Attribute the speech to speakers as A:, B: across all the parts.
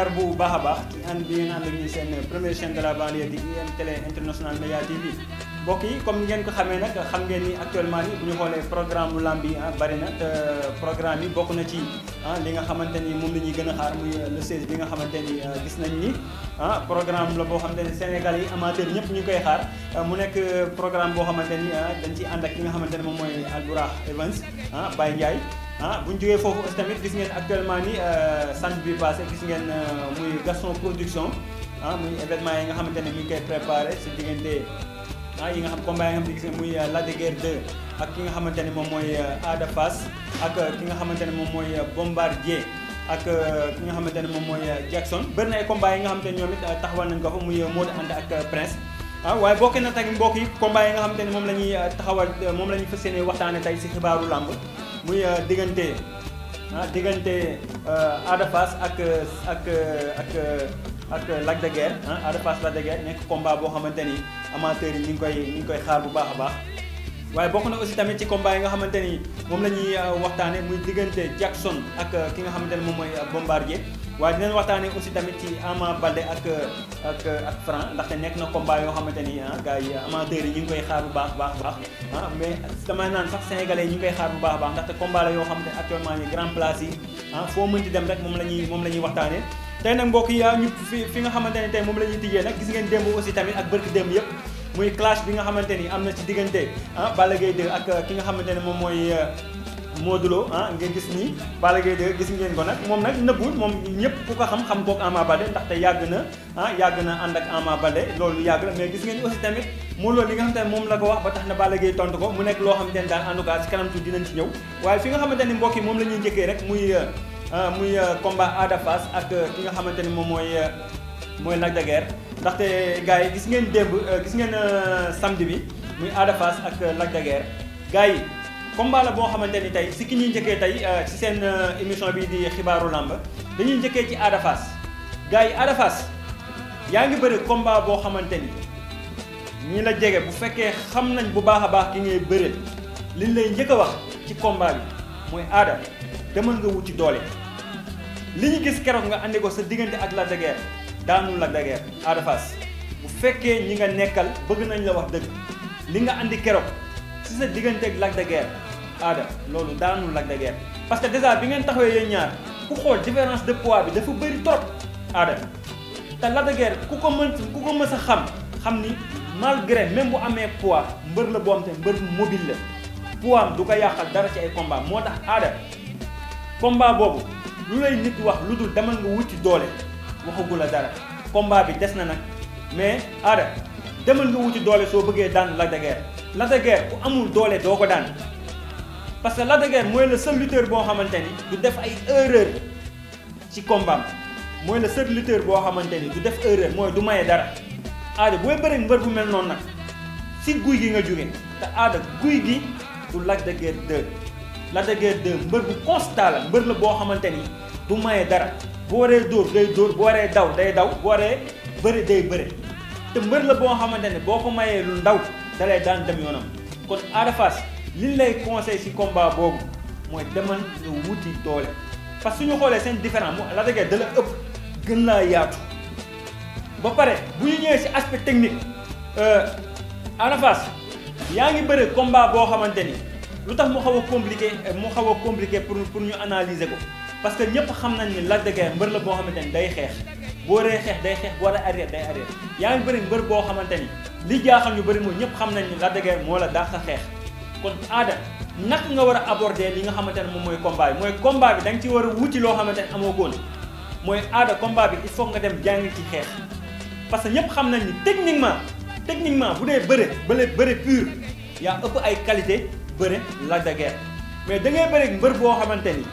A: ziar bu baax a baax ci ànd bi ngeen ànd ak ñi seen première chaîne de la banlieue di IM Télé International Média TV mbokk yi comme ngeen ko xamee nag xam ngeen ni actuellement ni bu ñu xoolee programme lamb yi bari na te programme yi bokk na ci li nga xamante ni moom la ñuy gën a xaar muy le 16 bi nga xamante ni gis nañ ni programme la boo xamante ni Sénégal yi amateur ñëpp ñu ngi koy xaar mu nekk programme boo xamante ni dañ ciy ànd ak ki nga xamante ne moom mooy Albourakh Events Baye Ndiaye bu ñu jógee foofu aussi tamit gis ngeen actuellement ni samedi bi passé gis ngeen muy Gaston Production muy événement yi nga xamante ne mi ngi koy préparé si diggante yi nga xam combat yi nga xam ne gis ngeen muy Lac de Guiers 2 ak ki nga xamante ne moom mooy Ada Fass ak ki nga xamante ne moom mooy Bombardier ak ki nga xamante ne moom mooy Jackson bëri na ay combat yi nga xamante ne ñoom it taxawal nañ ko fa muy Modou Anta ak Prince waaye bokk na tamit mbokk yi combat yi nga xamante ne moom la ñuy taxawal moom la ñuy fas yéene waxtaane tey si xibaaru làmb muy diggante Ada Fass ak Lac de Guiers Ada Fass Lac de Guiers nekk combat boo xamante ni amateurs yi ñu ngi koy xaar bu baax a baax waaye bokk na aussi tamit ci combat yi nga xamante ni moom la ñuy waxtaane muy diggante Jackson ak ki nga xamante ne moom mooy Bombardier waaye dinañ waxtaane aussi tamit ci Ama Baldé ak Franc ndaxte nekk na combat yoo xamante ni gars yi amateurs yi ñu ngi koy xaar bu baax mais damay naan sax sénégalais yi ñu ngi koy xaar bu baax ndaxte combat la yoo xamante ne actuellement ni grand place yi foo mënti dem rek moom la ñuy waxtaane tey nag mbokk yi ñu fi nga xamante ne tey moom la ñuy tijjee nag gis ngeen démb aussi tamit ak bërki démb yëpp muy clash bi nga xamante ni am na ci diggante Balla Gaye 2 ak ki nga xamante ne moom mooy Modou Lo ngeen gis nii Balla Gaye 2 gis ngeen ko nag moom nag nëbbul moom ñëpp ku ko xam kook Ama Baldé ndaxte yàgg na ànd ak Ama Baldé loolu yàgg la mais gis ngeen aussi tamit Modou Lo li nga xamante ne moom la ko wax ba tax na Balla Gaye tontu ko mu nekk loo xamante ne daal en tout cas ci kanam tuuti dinañ ci ñëw waaye fi nga xamante ni mbokk yi moom la ñuy njëkkee rek muy combat Ada Fass ak ki nga xamante ni moom mooy Lac de Guiers ndaxte gars yi gis ngeen démb gis ngeen samedi bi muy Ada Fass ak Lac de Guiers gars yi combat la boo xamante ni tey si ki ñuy njëkkee tey ci seen émission bi di xibaaru làmb dañuy njëkkee ci Ada Fass gars yi Ada Fass yaa ngi bëri combat boo xamante ni ñi la jege bu fekkee xam nañ bu baax a baax ki ngay bëreel liñ lay njëkk a wax ci combat bi mooy Ada demal nga wuti doole li ñu gis keroog nga andi ko sa diggante ak Lac de Guiers daanul Lac de Guiers Ada Fass bu fekkee ñi nga nekkal bëgg nañ la wax dëgg li nga andi keroog si sa diggante ak Lac de Guiers Ada loolu daanul Lac de Guiers parce que déjà bi ngeen taxawee yéen ñaar ku xool différence de poids bi dafa bëri trop Ada te Lac de Guiers ku ko mës a xam ni malgré même bu amee poids mbër la boo am te mbër mobile la poids am du ko yàqal dara ci ay combat moo tax Ada combat boobu lu lay nit wax lu dul demal nga wuti doole waxagu la dara combat bi des na nag mais Ada demal nga wuti doole soo bëggee daan Lac de Guiers Lac de Guiers ku amul doole doo ko daan parce que Lac de Guiers mooy le seul lutteur boo xamante ni du def ay erreur ci combat mooy le seul lutteur boo xamante ni du def erreur mooy du maye dara Ada booy bëri mbër bu mel noonu nag si guy gi nga jóge te Ada guy gi du Lac de Guiers 2 Lac de Guiers 2 mbër bu constant la mbër la boo xamante ni du maye dara bu waree dóor day dóor bu waree daw day daw bu waree bëri day bëri te mbër la boo xamante ne boo ko mayee lu ndaw dalay daan dem yoonam kon Ada Fass liñ lay conseil ci combat boobu mooy demal nga wuti doole parce que suñu xoolee seen différent mu Lac de Guiers da la ëpp gën laa yaatu ba pare bu ñu ñëwee ci aspect technique Ada Fass yaa ngi bëri combat boo xamante ni lu tax mu xaw a compliqué pour ñu analyser ko parce que ñëpp xam nañ ni Lac de Guiers mbër la boo xamante ni day xeex boo waree xeex day xeex boo waree arrière day arrière yaa ngi bëri mbër boo xamante ni li jaaxal ñu bëri mooy ñëpp xam nañ ni Lac de Guiers moo la dàq xeex kon Ada naka nga war a aborder li nga xamante ne moom mooy combat bi mooy combat bi da nga ci war a wuti loo xamante ne amoo koon mooy Ada combat bi il faut nga dem jàng ci xeex parce que ñëpp xam nañ ni techniquement bu dee bëre pur yaa ëpp ay qualité bëre Lac de Guiers mais da ngay bëre mbër boo xamante ni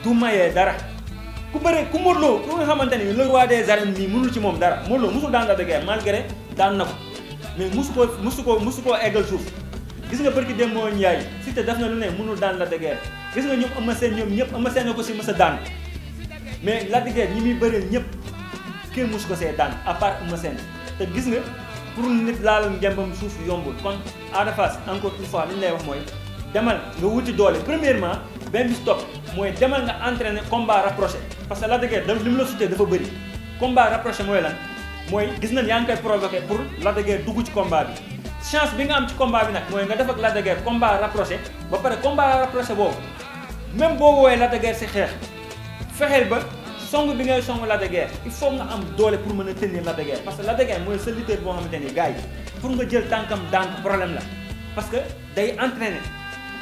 A: du mayee dara ku Modou Lo ku nga xamante ni le roi des arènes nii mënul ci moom dara Modou Lo musul daan Lac de Guiers malgré daan na ko mais musu koo eggal suuf gis nga bërki dem moo Ndiaye Siteu def na lu ne mënul daan Lac de Guiers gis nga ñoom Eumeu Sène ñoom ñëpp Eumeu Sène ko si mës a daan mais Lac de Guiers ñi muy bëreel ñëpp kenn musu ko see daan à part Eumeu Sène te gis nga pour nit laal njambam suuf yombul kon Ada Fass encore une fois li ñu lay wax mooy demal nga wuti doole premièrement benn bi stop mooy demal nga entraîner combat rapproché parce que Lac de Guiers li mu la sutee dafa bëri combat rapproché mooy lan mooy gis nañ yaa ngi koy provoqué pour Lac de Guiers dugg ci combat bi chance bi nga am ci combat bi nag mooy nga def ak Lac de Guiers combat rapproché ba pare combat rapproché boobu même boo woowee Lac de Guiers si xeex fexeel ba song bi ngay song Lac de Guiers il faut nga am doole pour mën a tenir Lac de Guiers parce que Lac de Guiers mooy sa lutteur boo xamante ni gars yi pour nga jël tànkam daan problème la parce que day entraîné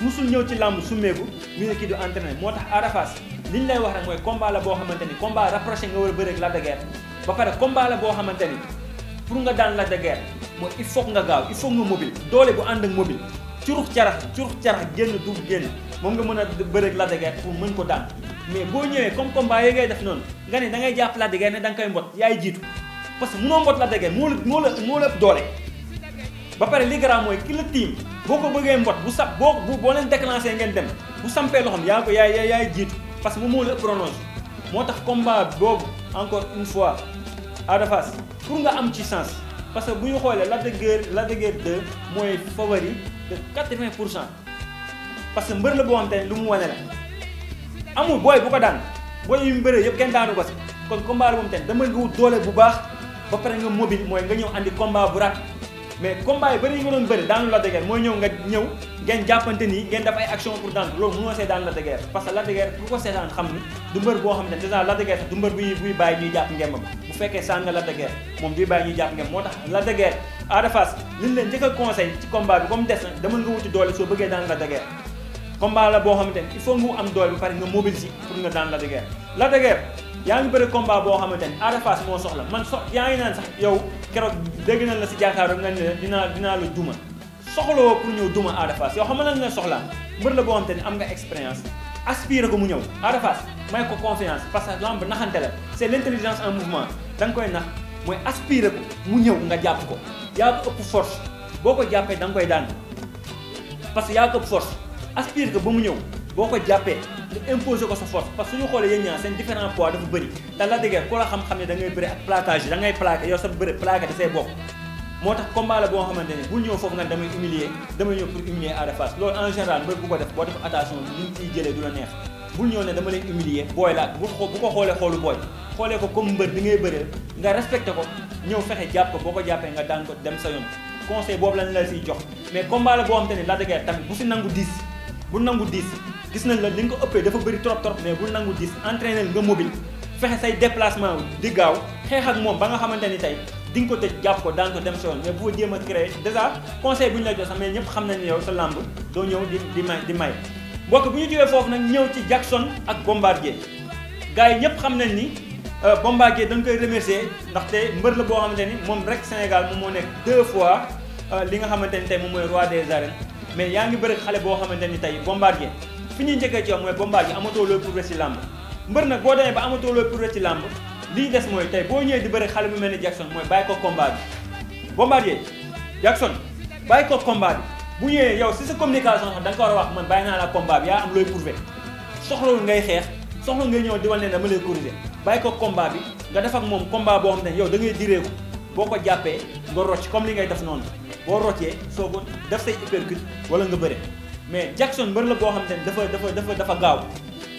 A: musul ñëw ci làmb summeeku ñu ne kii du entraîné moo tax Ada Fass li ñu lay wax rek mooy combat la boo xamante ni combat rapproché nga war a bëre ak Lac de Guiers ba pare combat la boo xamante ni pour nga daan Lac de Guiers mooy il faut nga gaaw il faut nga mobile doole bu ànd ak mobile curux carax génn dugg génn moom nga mën a bëre ak Lac de Guiers pour mën ko daan mais boo ñëwee comme combat yi ngay def noonu nga ne da ngay jàpp Lac de Guiers ne da nga koy mbot yaay jiitu parce que mënoo mbot Lac de Guiers moo la ëpp doole ba pare li garaaw mooy ki la tiim boo ko bëggee mbot bu sab boo leen déclenché ngeen dem bu sampee loxoom yaa ko yaay jiitu parce que moom moo la ëpp prononce moo tax combat boobu encore une fois Ada Fass pour nga am ci chance parce que bu ñu xoolee Lac de Guiers 2 mooy favori de 80% parce que mbër la boo xam te ne lu mu wane la amul booy bu ko daan booy yu mu bëree yëpp kenn daanu ko si kon combat la moom te ne dama nga wut doole bu baax ba pare nga mobile mooy nga ñëw andi combat bu rapide mais combat yi bëri yi nga doon bëri daanu Lac de Guiers mooy ngeen jàppante nii ngeen def ay action pour daan loolu mënoo see daan Lac de Guiers parce que Lac de Guiers ku ko seetaan xam ni du mbër boo xam ne déjà Lac de Guiers sax du mbër buy bàyyi ñuy jàpp ngembam bu fekkee saan nga Lac de Guiers moom duy bàyyi ñuy jàpp ngem moo tax Lac de Guiers Ada Fass liñ leen njëkk a conseil ci combat bi comme des na dama nga wuti doole soo bëggee daan Lac de Guiers combat la boo xamante ne il faut nga am doole ba pare nga mobiliser pour nga daan Lac de Guiers Lac de Guiers yaa ngi bëri combat boo xamante ne Ada Fass moo soxla man yaa ngi naan sax yow keroog dégg nañ la si jàkkaarloo nga ne dinaa la duma soxlawoo pour ñëw duma Ada Fass yow xam nga lan nga soxlaa mbër la boo xamante ne am nga expérience aspiré ko mu ñëw Ada Fass may ko confiance parce que lamb naxante la c'est l'intelligence en mouvement da nga koy nax mooy aspiré ko mu ñëw nga jàpp ko yaa ko ëpp force boo ko jàppee da nga koy daan parce que yaa ko ëpp force aspiré ko ba mu ñëw boo ko jàppee nga imposé ko sa force parce que suñu xoolee yéen ñaar seen différent poids dafa bëri te Lac de Guiers ku la xam-xam ne da ngay bëri ak plaquage yi da ngay plaqué yow sa bëri plaqué da say bopp moo tax combat la boo xamante ne bul ñëw foofu nga damay ñëw pour humilier Ada Fass loolu en général mbër bu ko def boo def attention li ñu ciy jëlee du la neex bul ñëw ne dama leen humilier booy la bu ko xoolee xoolu booy xoolee ko comme mbër bi ngay bëree nga respecté ko ñëw fexe jàpp ko boo ko jàppee nga daan ko dem sa yoon conseil boobu lañ la siy jox mais combat la boo xamante ne Lac de Guiers tamit bu si nangu 10 bu nangu 10 gis nañ la li nga ko ëppee dafa bëri trop mais bul nangu 10 entraîner nga mobile fexe say déplacement di gaaw xeex ak moom ba nga xamante ni tey di nga ko tëj jàpp ko daan ko dem sa yoon mais bu fa jéem a créer déjà conseil bu ñu la jox sax mais ñëpp xam nañ ne yow sa lamb doo ñëw di may mbokk bu ñu jógee foofu nag ñëw ci Jackson ak Bombardier gars yi ñëpp xam nañ ni Bombardier dañ koy remercier ndaxte mbër la boo xamante ni moom rek Sénégal moom moo nekk 2 fois li nga xamante ni tey moom mooy roi des arènes mais yaa ngi bëri xale boo xamante ni tey Bombardier fi ñuy njëkkee ci yow mooy Bombardier amatoo looy prouvé ci làmb mbër nag boo demee ba amatoo looy prouvé ci làmb lii des mooy tey boo ñëwee di bëri xale bu mel ni Jackson mooy bàyyi ko combat bi Bombardier Jackson bàyyi ko combat bi bu ñëwee yow si sa communication sax da nga ko war a wax man bàyyi naa la combat bi yaa am looy prouvé soxlawul ngay xeex soxla ngay ñëw di wan ne dama lay corriger bàyyi ko combat bi nga def ak moom combat boo xam ne yow da ngay direeku boo ko jàppee nga rocc comme li ngay def noonu boo roccee soo ko def say uppercut wala nga bëre mais Jackson mbër la boo xam ne dafa gaaw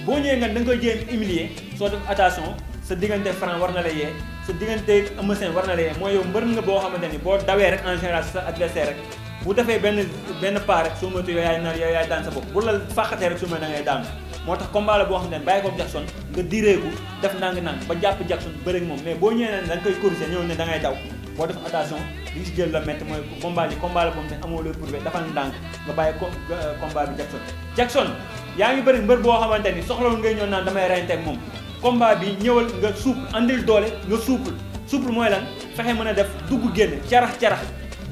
A: boo ñëwee nga da nga koy jéem humilier soo def attention sa diggante Franc war na la yee sa diggante Eumeu Sène war na la yee mooy yow mbër nga boo xamante ni boo dawee rek en général sa adversaire rek bu defee benn pas rek soo moytu yow yaay daan sa bopp bu la fàqatee rek su ma da ngay daan moo tax combat la boo xam ne bàyyi ko Jackson nga direeku def ndànk-ndànk ba jàpp Jackson bëri ak moom mais boo ñëwee ne da nga koy corriger ñëw ne da ngay daw boo def attention li nga si jël la métti mooy combat la boobu ne amoo looy prouvé dafa ndànk nga bàyyi combat bi Jackson yaa ngi bëri mbër boo xamante ni soxlawul ngay ñëw naan damay reyante ak moom combat bi ñëwal nga souple andil doole nga souple mooy lan fexe mën a def dugg génn carax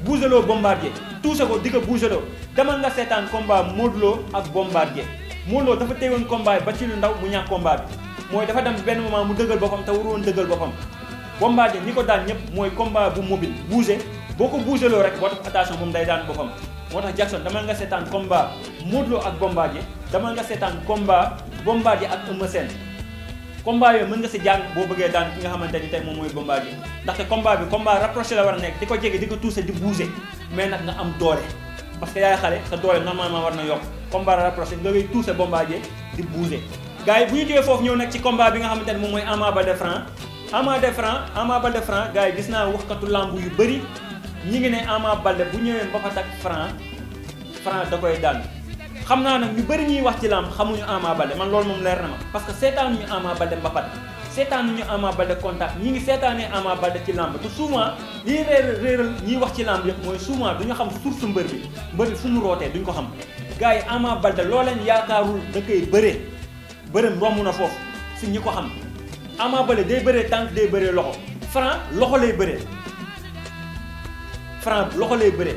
A: bougeloo Bombardier touché ko di ko bougeloo demal nga seetaan combat Modou Lo ak Bombardier Modou Lo dafa teewoon combat bi ba ci lu ndaw mu ñàkk combat bi mooy dafa dem benn moment mu dëggal boppam te waroon dëggal boppam Bombardier ñi ko daan ñëpp mooy combat bu mobile bougé boo ko bougeloo rek boo def attention moom day daan boppam moo tax Jackson demal nga seetaan combat Modou Lo ak Bombardier demal nga seetaan combat Bombardier ak Eumeu Sène combat yooyu mën nga si jàng boo bëggee daan ki nga xamante ni tey moom mooy Bombardier ndaxte combat bi combat rapproché la war a nekk di ko jege di ko touché di bougé mais nag nga am doole parce que yaay xale sa doole normalement war na yokk combat rapproché nga ngay touché Bombardier di bougé gars yi bu ñu jógee foofu ñëw nag ci combat bi nga xamante ni moom mooy Ama Baldé Franc Ama Baldé Franc gars yi gis naa waxkatu lamb yu bëri ñi ngi ne Ama Baldé bu ñëwee mbapat ak Franc da koy daan xam naa nag ñu bëri ñuy wax ci lamb xamuñu Ama Baldé man loolu moom leer na ma parce que seetaanuñu Ama Baldé mbapat seetaanuñu Ama Baldé contact ñi ngi seetaanee Ama Baldé ci lamb te souvent liy réeral ñiy wax ci lamb yëpp mooy souvent duñu xam source mbër bi fu mu rootee duñ ko xam gars yi Ama Baldé loo leen yaakaarul da koy bëree bërëm romb na foofu si ñi ko xam Ama Baldé day bëree tànk day bëree loxo Franc loxo lay bëree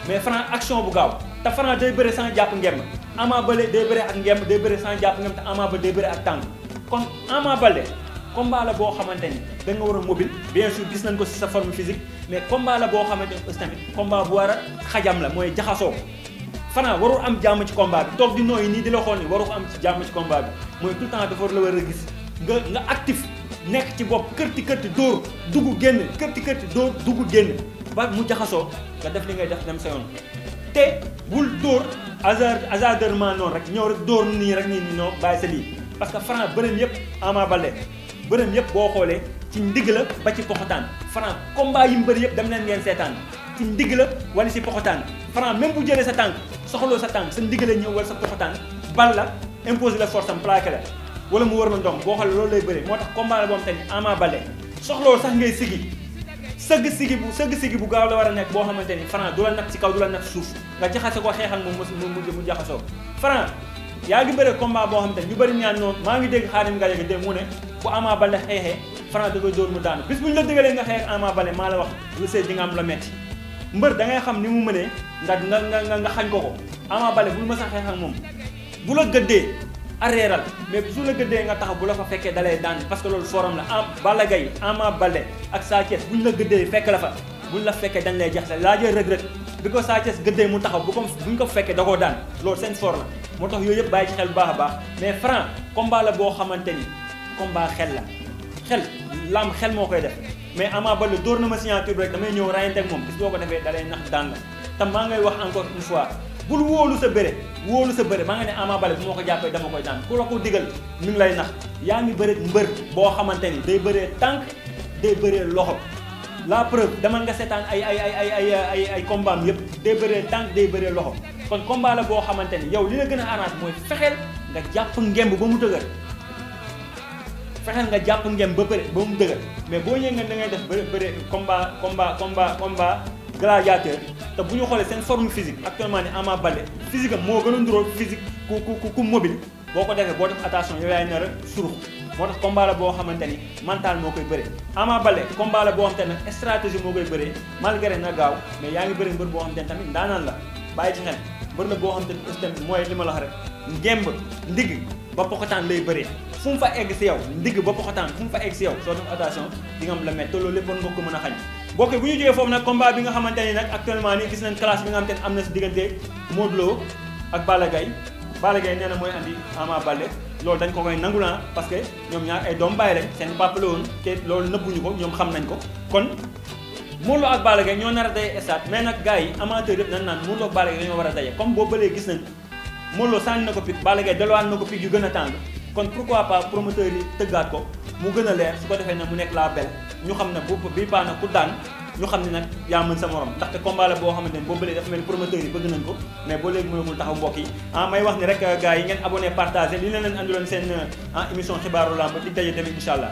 A: mais Franc action bu gaaw te Franc day bëree sans jàpp ngemb Ama Baldé day bëree ak ngemb day bëree sans jàpp ngemb te Ama Baldé day bëree ak tànk kon Ama Baldé combat la boo xamante ni da nga war a mobile bien sûr gis nañ ko ci sa forme physique mais combat la boo xamante ni aussi tamit combat bu war a xajam la mooy jaxasoo Franc warul am jàmm ci combat bi toog di nooyi nii di la xool ni waru ko am ci jàmm ci combat bi mooy tout le temps dafa la war a gis nga actif nekk ci bopp kërti dóor dugg génn kërti dóor dugg génn ba mu jaxasoo nga def li ngay def dem sa yoon te bul dóor hasardeusement noonu rek ñëw rek dóor nii non bàyyi sa lii parce que Franc bërëm yëpp Ama Baldé bërëm yëpp boo xoolee ci ndigg la ba ci poxotaan Franc combat yi mu bëri yëpp dem leen ngeen seetaan ci ndigg la wala si poxotaan Franc même bu jëlee sa tànk soxloo sa tànk sa ndigg la ñëw wala sa poxotaan bal la imposer la force am plaqué la wala mu war la ndong boo xoolee loolu lay bëri moo tax combat la boo xam te ni Ama Baldé soxloo sax ngay sëgg sigi bu gaaw la war a nekk boo xamante ni Franc du la nag ci kaw du la nag suuf nga jaxase ko xeexal moom mu jaxasoo Franc yaa ngi bëre combat boo xamante ni ñu bëri ñaan noonu maa ngi dégg Khadim Gadiaga dégg mu ne bu Ama Baldé xeexee Franc da koy dóor mu daanu bis bu ñu la dëgalee nga xeex Ama Baldé maa la wax lu see di nga am la metti mbër da ngay xam ni mu mënee nga xañ ko Ama Baldé bul ma sa xeex ak moom bu la gëddee arreeral mais su la gëddee nga taxaw bu la fa fekkee dalay daan parce que loolu forum la Balla Gaye Ama Baldé ak Sa Thiès buñ la gëddee fekk la fa buñ la fekkee dañ lay jaxase laajee Reug Reug bi ko Sa Thiès gëddee mu taxaw buñ ko fekkee da koo daan loolu seen for la moo tax yooyu yëpp bàyyi ci xel bu baax a baax mais Franc combat la boo xamante ni combat xel la lamb xel moo koy def mais Ama Baldé dóor na ma signature rek damay ñëw rayante ak moom bis boo ko defee dalay nax daan la te maa ngay wax encore une fois bul wóolu sa bëre maa nga ne Ama Baldé bu ma ko jàppee dama koy daan ku la ko digal mi ngi lay nax yaa ngi bëre mbër boo xamante ni day bëree tànk day bëree loxo la preuve dama nga seetaan ay combat am yëpp day bëree tànk day bëree loxo kon combat la boo xamante ni yow li la gën a arrange mooy fexeel nga jàpp ngemb ba mu dëgër ba mu dëgër mais boo ñëwee nga da ngay def bëre combat gladiateur te bu ñu xoolee seen forme physique actuellement ni Ama Baldé physique am moo gën a nduróo physique ku mobile boo ko defee boo def attention yow yaay nar a surux moo tax combat la boo xamante ni mental moo koy bëree Ama Baldé combat la boo xamante ne stratégie moo koy bëree malgré na gaaw mais yaa ngi bëri mbër boo xamante ne tamit ndaanaan la bàyyi ci xel mbër la boo xamante ni aussi tamit mooy li ma la wax rek ngemb ndigg ba poxotaan lay bëree fu mu fa egg si yow ndigg ba poxotaan fu mu fa egg si yow soo def attention di nga am la met te loolu lépp war nga ko mën a xañ bokk bu ñu jógee foofu nag combat bi nga xamante ni nag actuellement nii gis nañ classe bi nga xamante ni am na si diggante Modou Lo ak Balla Gaye nee na mooy andi Ama Baldé loolu dañ ko koy nangu naa parce que ñoom ñaar ay doom bàyyi lañ seen papa la woon te loolu nëbbuñu ko ñoom xam nañ ko kon Modou Lo ak Balla Gaye ñoo nar a daje stade mais nag gars yi amateur yëpp dañ naan Modou Lo ak Balla Gaye dañoo war a daje comme boobu ba léegi gis nañ Modou Lo sànni na ko pic Balla Gaye delluwaat na ko pic yu gën a tàng kon pourquoi pas promoteur yi tëggaat ko mu gën a leer su ko defee nag mu nekk la belle ñu xam ne bu bii baax na ku daan ñu xam ne nag yaa mën sa morom ndaxte combat la boo xamante ne boobu ba léegi dafa mel ni promoteur yi bëgg nañ ko mais boo léegi mënagul taxaw mbokk yi may wax ni rek gars yi ngeen abonné partagé li leen andiloon seen émission xibaaru lamb di daje tamit incha allah